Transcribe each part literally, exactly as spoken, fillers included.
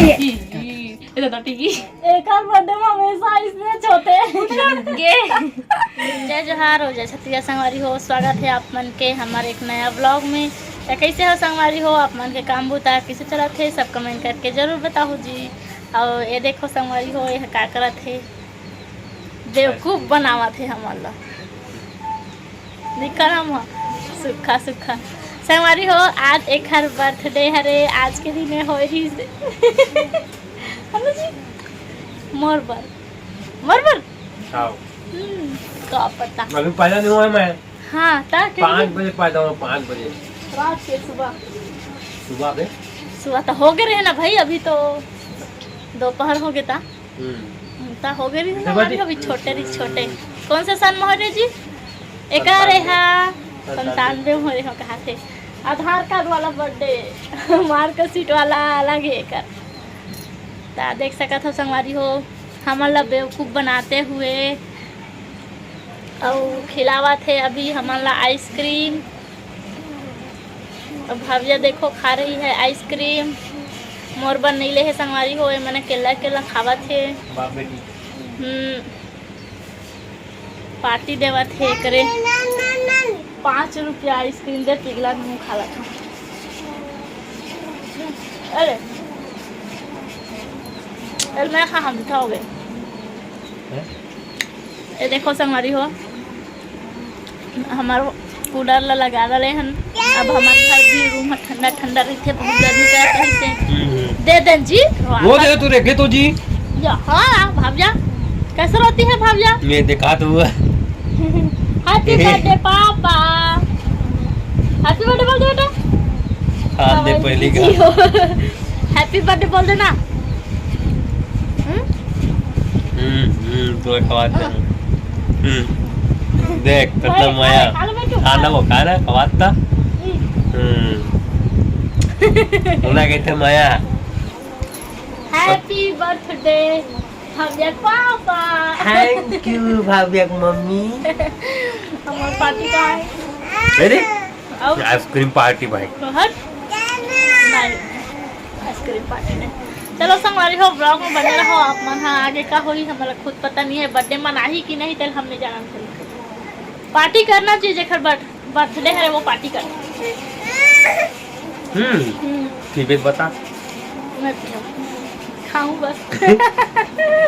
एकर birthday में हमेशा इसने छोटे। गे। जय जोहार हो, जय छत्तीसगढ़ संगवारी हो, स्वागत है आप मन के हमारे एक नया व्लॉग में। तो कैसे हो संगवारी हो, आप मन के काम बूता कैसे चलत है, सब कमेंट करके जरूर बताओ जी। और ये देखो संगवारी हो, ये का करत है, बेवकूफ बनावत है हमन ला। निकल हम सुखा सुखा। संगवारी हो, आज एकर बर्थडे हरे, आज के दिन हो रही से। हेलो जी, मोर बर, मोर बर। आओ। हम्म, का पता। अभी पैदा नहीं हुआ मैं। हाँ, ता के पाँच बजे पैदा हुआ, पाँच बजे। रात के सुबह। सुबह के? सुबह तो हो गए रहे ना भाई, अभी तो दोपहर हो गए ता। हम्म। हम्म, ता हो गए रहे ना, अभी छोटे रही, छोटे। कौन से सन में हो रहे जी? एकर है, हाँ, संतानवे। संतानवे में हो रहे हो, कहा थे। आधार कार्ड वाला बर्थडे, मार्कशीट वाला अलग है एकर। ता देख सकत हो संगवारी हो, हमन ला बेवकूफ बनाते हुए अउ खिलावत हे अभी हमन ला आइसक्रीम। अब भव्या देखो खा रही है आइसक्रीम। मोर बर नइ ले हे संगवारी हो, ए मने केला केला खावत हे। बाप बेटी। हम्म, पार्टी देवत हे एकरे। पाँच रुपया आइसक्रीम दे, पिघला मुंह खा ला। अरे, अरे मैं खा, हम मीठा हो गए। हैं? ये देखो संगवारी हो, हमारो कूलर ला लगा डाले हन। अब हमारे घर भी रूम ह ठंडा ठंडा रहिथे, बहुत गर्मी करत रहिथे। हम्म। दे देन जी। वो दे तू रेखे तो जी। या, हाँ, भाविया। कैसे रोती है भाविया? मैं देखा तो हुआ। Happy birthday papa. Happy birthday बोल दे बेटा। हाँ, दे पहली का। Happy birthday बोल देना। हम्म? हम्म, हम्म, तो खवाते हैं। हम्म। देख, कितना भाई, मया। खा लो बेटू, खा लो, खा ना। खवाता। हम्म। हम्म। उन्हें कहते मया। Happy birthday, Bhavya papa. Thank you, Bhavya mummy. हमार पार्टी का है। अरे? आइसक्रीम पार्टी भाई। तो हट। नहीं, आइसक्रीम पार्टी नहीं। चलो संगवारी हो, ब्लॉग में बने रहो आप मन। हाँ, आगे का होही हमारा खुद पता नहीं है, बर्थडे मनाही कि नहीं, तेल हम नहीं जानन। पार्टी करना चाहिए, जेकर बर्थ-, बर्थडे है वो पार्टी कर। हम्म। हम्म। ठीक है, बता। मैं पीऊँ। खाऊँ बस।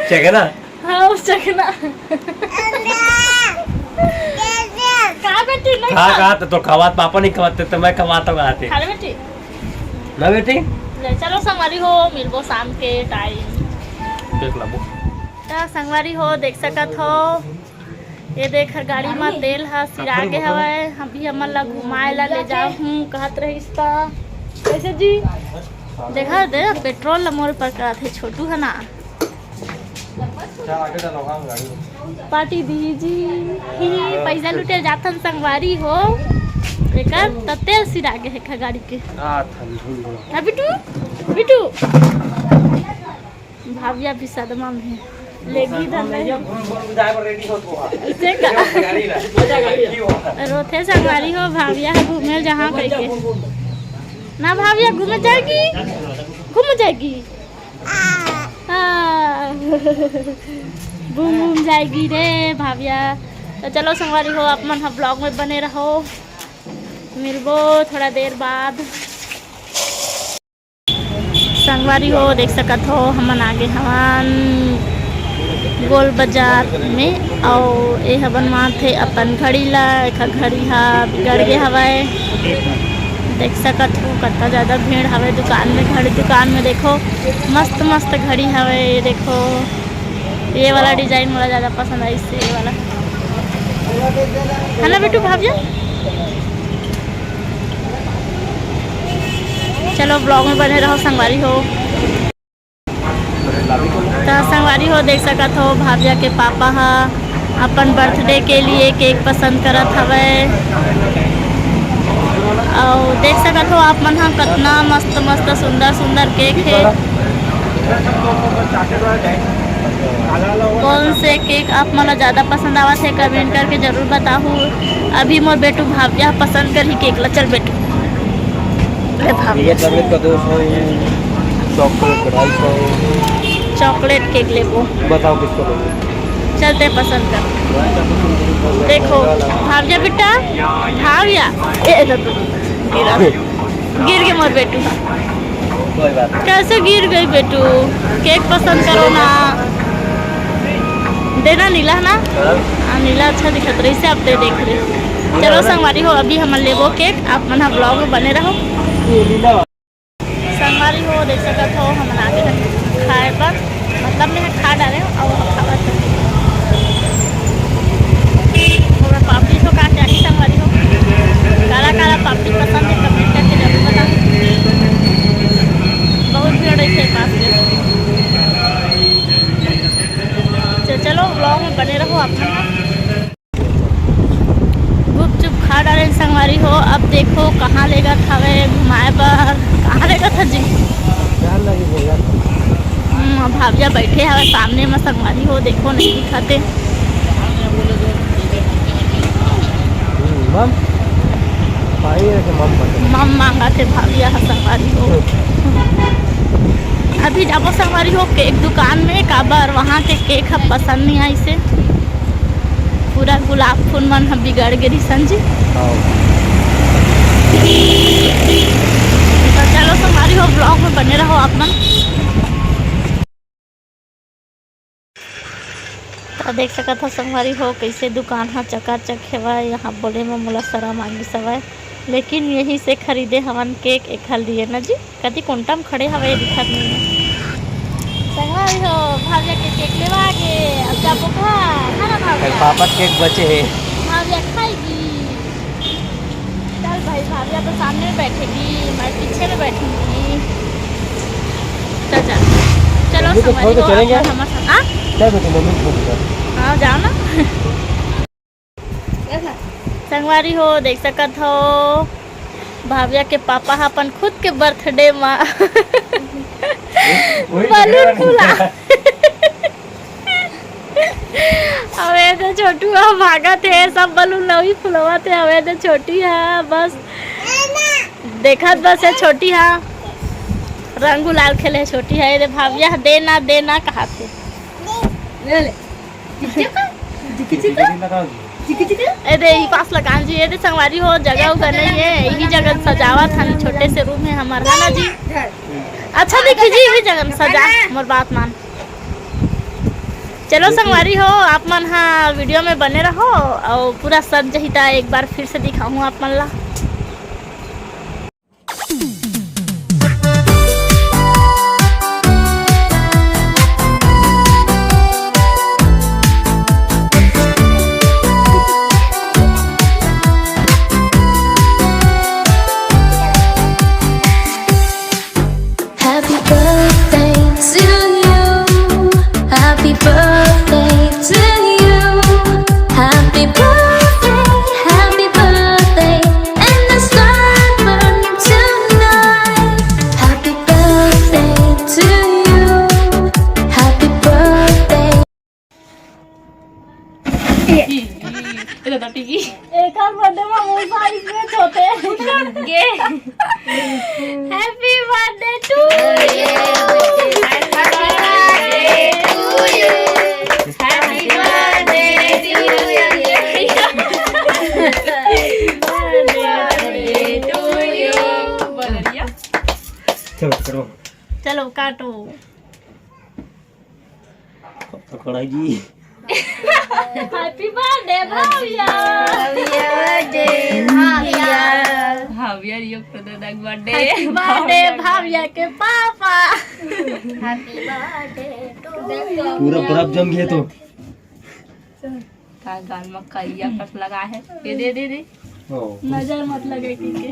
ठीक है ना? हाँ, उस चखना। का बेटी नहीं खा, खा? खा, तो, तो खवात, पापा नहीं खवाते, तो मैं खवाता हूँ आते। खा ले बेटी। ना बेटी? ले, चलो संगवारी हो, मिलबो शाम के टाइम। देख लबो। त संगवारी हो, देख सकत हो, ये देख गाड़ी में तेल ह सिरा गे हवय, अभी हमन ला घुमाए ला ले जाहूँ कहत रहिस त। कैसे जी? देखा दे, पेट्रोल ला मोर पर करत हे छोटू है ना। पार्टी दीजी। ही, पैसा लुटे जाथन संगवारी हो। एकर त तेल सिरा गे हे का गाड़ी के। आ, थन धुन धुन। ना बिटू, बिटू। भाविया भी सदमा में हे। लेगी धन नहीं। घूम घूम जाए पर रेडी हो तो। इसे का? गाड़ी ला। रोथे संगवारी हो, भाविया ह घूमे जहाँ कह के। ना भाविया घूमे जाएगी, घूम जाएगी। हाँ। घूम घूम जाएगी रे भाविया। तो चलो संगवारी हो, आप मन ह ब्लॉग में बने रहो, मिलबो थोड़ा देर बाद। संगवारी हो, देख सकत हो, हमन आगे हवन गोल बाजार में, अउ ए हवन माथे अपन घड़ी ला, एखर घड़ी हा बिगड़ गे हवय। देख सकत हो, कतना ज्यादा भीड़ हवय दुकान में, घड़ी दुकान में। देखो, मस्त मस्त घड़ी हवय, ये देखो। ये वाला डिजाइन मोला ज्यादा पसंद आइस, ये वाला। है ना बेटू, भाविया? चलो, ब्लॉग में बने रहो संगवारी हो। त संगवारी हो, देख सकत हो, भाविया के पापा ह अपन बर्थडे के लिए केक पसंद करत हवय। अउ देख सकत हो आप मन ह, कतना मस्त मस्त, सुंदर सुंदर केक हे। कौन से केक आप मन ला ज्यादा पसंद आवत हे, कमेंट करके जरूर बताहू। अभी मोर बेटू भाविया पसंद करही केक ला। चल बेटू, ले भाविया। तबीयत का दोष है। चॉकलेट ढाई सौ। चॉकलेट केक लेबो। बताओ किसको लोगे? चलते पसंद कर। देखो, भाविया बेटा, भाविया। ए, ए, गिरा। गिर गे मोर बेटू। कोई बात नहीं। कैसे गिर गई बेटू? केक पसंद करो ना। देना नीला है ना? हाँ। हाँ, नीला अच्छा दिखत रहिसे, आप ते देख रहे। चलो संगवारी हो, अभी हमन लेबो केक, आप मन ह ब्लॉग में बने रहो। ये लीला। संगवारी हो, देख सकत हो, हमन आगे हन खाए बर, मतलब में खा डारे हो और खावत हो। ओकर पापड़ी हो का चाही संगवारी हो, काला काला पापड़ी पसंद है, कमेंट करके जरूर बताओ। बहुत भीड़ है पास में। तो चलो, ब्लॉग में बने रहो आप लोग। गुपचुप खा डारेन संगवारी हो। अब देखो कहाँ लेगत हवे घुमाए बर, कहाँ लेगत ह जी? हम्म, भाविया बैठे हवे सामने में संगवारी हो, देखो नहीं दिखते। हम्म, मम, पाई है कि मम बने? मम मांगा थे भाविया ह संगवारी हो। अभी जाबो संगवारी हो केक दुकान में, काबर वहाँ के केक ह पसंद नहीं आइसे। पूरा गुलाब फूल मन ह बिगड़ गे रिसन जी। हाँ। तो चलो संगवारी हो, ब्लॉग में बने रहो आप मन। तो देख सकत हो संगवारी हो, कैसे दुकान ह चकाचक हेवय। यहाँ बोले में मोला शरम आ गिस हवय, लेकिन यहीं से खरीदे हवन केक एखर लिए ना जी। कति कोंटा म खड़े हवय, दिखत नइ हे। संगवारी हो, भाविया के केक लेवा के अब जाबो घर, है ना भाविया? पापा केक बचे हे। भाविया खाएगी। चल भाई, भाविया तो सामने में बैठेगी, मैं पीछे में बैठूंगी। चल, चल। चलो, मम्मी को संगवारी छोड़ के हो, चलेंगे? आप हमारे साथ, हाँ? चल बेटा, मम्मी को छोड़ के। हाँ, जाओ ना। संगवारी हो, देख सकत हो, भाविया के पापा ह अपन खुद के बर्थडे म वही बलून फुला। अबे तो छोटू ह भागत हे, सब बलून लवी फुलवत हे। अबे तो छोटी ह बस देखत बस हे, छोटी ह रंग गुलाल खेले हे, छोटी ह। ये दे भाविया ह, दे ना, दे ना कहत हे। ले ले। ए दे, ई पास लगा जी, ए दे संगवारी हो, जगह उगह नहीं है, यही जगह सजावत हन, छोटे से रूम है हमार, है ना जी? अच्छा देखी जी, यही जगह सजा, मोर बात मान। चलो संगवारी हो, आप मन हा वीडियो में बने रहो और पूरा सज जही ता एक बार फिर से दिखाऊँ आप मन ला। Happy birthday to you. Happy birthday to you. Happy birthday, happy birthday, and the star burning tonight. Happy birthday to you. Happy birthday. ए दादा, टीवी। एकर बर्थडे में वो साइज में छोटे। गे। Happy birthday to you। Happy birthday to you। Happy birthday to you। Happy birthday to you। चलो, करो। चलो, काटो। पकड़ाई जी। Happy birthday Bhaviya. Happy birthday Bhaviya. Bhaviya, रियो प्रदोदक बर्थडे। Happy birthday भाविया के पापा। Happy birthday to you। पूरा बर्फ जम गया तो। का गाल में करिया कस लगा है। ये दे, दे, दे। ओ। नजर मत लगे किके।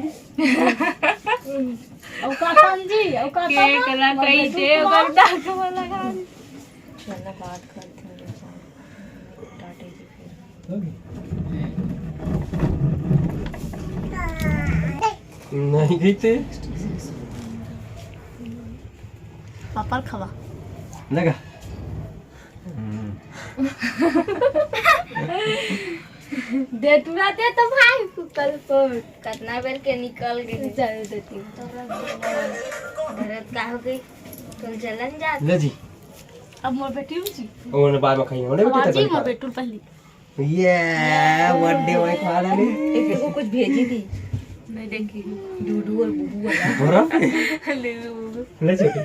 औकात जी, औकात केक ना। ला कही दे, ओकर दांत में लगा दे। चलो बात करते हैं। टाटे जी फिर। नहीं गई ते। पापड़ खवा। लगा। दे तू रहते तो भाई, फुकल को। कितना बेर के निकल गए। चल देती हूँ। भरत का हो गई? चल, चलन जा। ले जी। अब मोर बेटी हूँ जी। ओने बाद में खाइए, ओने बेटी खवा तक जी, नहीं मोर खा। बेटू पहली। ये बर्थडे में खा ले। एक को कुछ भेजी थी। मैं देखी। डूडू और बुबू वाला। बोरा? ले लो। ले छोटी।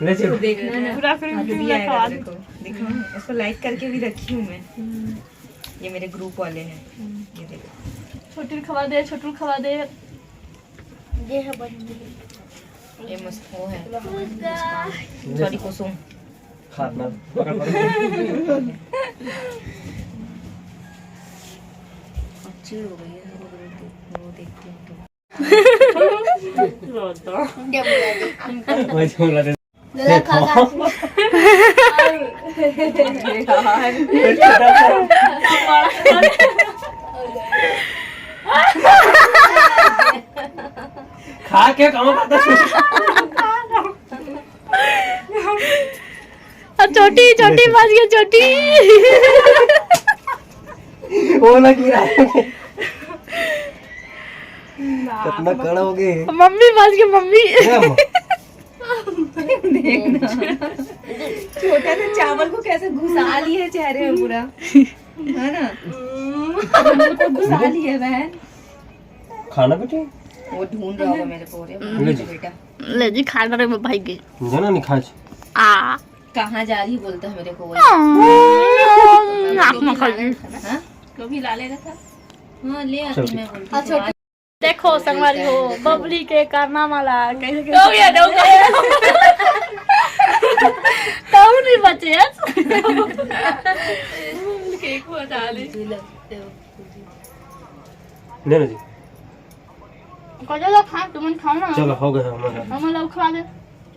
ले छोटी। देखना ना। पूरा फिर अभी भी आएगा, खवा दे। देखो। दिखाओ, इसको लाइक करके भी रखी हूँ मैं। हम्म। ये मेरे ग्रुप वाले हैं। हम्म। ये देखो। छोटू खवा दे, छोटू खवा दे। ये है बर्थडे। ये मस्त वो है। सॉरी, कुसुम। हाथ ना पकड़, पकड़। चिढ़ हो गई है, वो देखती हूँ तो। वही तो बोला था। जरा खा, खा। खा के कम खाता। अब छोटी, छोटी बच गई, छोटी। वो ना गिरा। कितना कड़ा हो गए। मम्मी बच गई, मम्मी। क्या हुआ? देखना। छोटा सा चावल को कैसे घुसा लिए है चेहरे में पूरा, है ना? घुसा लिए बहन। खाना बेटे? वो ढूंढ रहा होगा मेरे को, रे, ले जी। बेटा। ले जी, खाना रे भाई के। जाना नहीं खाए। आ। कहाँ जा रही बोलता है मेरे को वो। आँख में खा ले। हाँ? कभी ला लेना था। हाँ, ले आती चल। मैं बोलती अच्छा, हूँ। देखो संगवारी हो, बबली के करना वाला कैसे, कैसे हो गया, दो गया। तब नहीं बचे यार। केक को हटा ले। ले ना जी। कजो ला खा, तुमन खाओ ना। चलो, हो गया हमारा। हम लोग खा दे।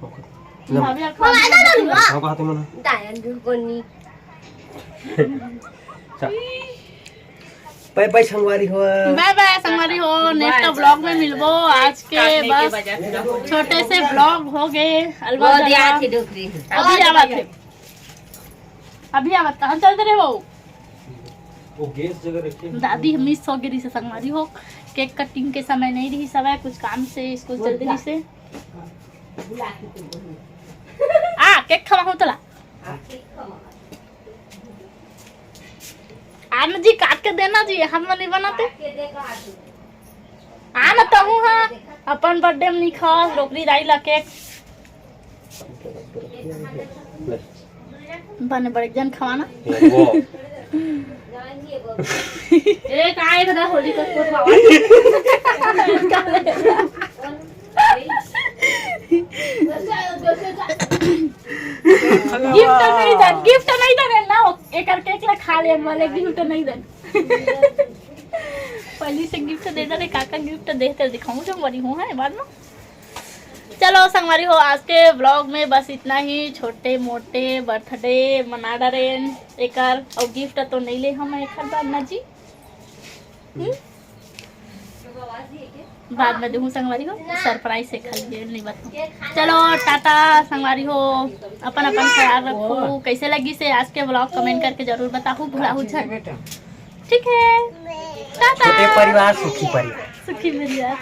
ओके। भाभी यार खा दे। हाँ, कहा तुमन। डायन भी कोनी। चल। बाय बाय संगवारी हो। बाय बाय संगवारी हो, नेक्स्ट व्लॉग में मिलबो। आज के बस छोटे से व्लॉग हो गए। अलवा वो दिया थी डोकरी। अभी आवत है, अभी आवत। कहाँ चल रहे हो? वो गैस जगह रखे हैं। दादी हम मिस हो गई से संगवारी हो, केक कटिंग के समय नहीं रही सवय, कुछ काम से इसको जल्दी से। आ, केक खवा हूँ तोला। आन जी, काट के देना जी, हाथ में नहीं बनाते। आन तो हूँ हाँ, अपन बर्थडे में नहीं खा, डोकरी दाई ला केक। बने बड़े जन खवाना। वो। ए, काय बता होली को, को खवा। गिफ्ट नहीं दे, गिफ्ट नहीं दे ना, एकर केक ला खा ले वाले, गिफ्ट नहीं दे। पहले से गिफ्ट देना रे, काका गिफ्ट देते दिखाऊं जो मरी हूँ है बाद में। चलो संगवारी हो, आज के व्लॉग में बस इतना ही, छोटे मोटे बर्थडे मना डरेन एकर, और गिफ्ट तो नहीं ले हम एकर बाद ना जी। हम्म? बाद में दूँ संगवारी हो, सरप्राइज से खाली नहीं बताऊँ। चलो टाटा संगवारी हो, अपन अपन ख्याल रखो। कैसे लगी से आज के व्लॉग कमेंट करके जरूर बताओ, भुलाहू झन। ठीक है, टाटा। छोटे परिवार सुखी परिवार। सुखी परिवार।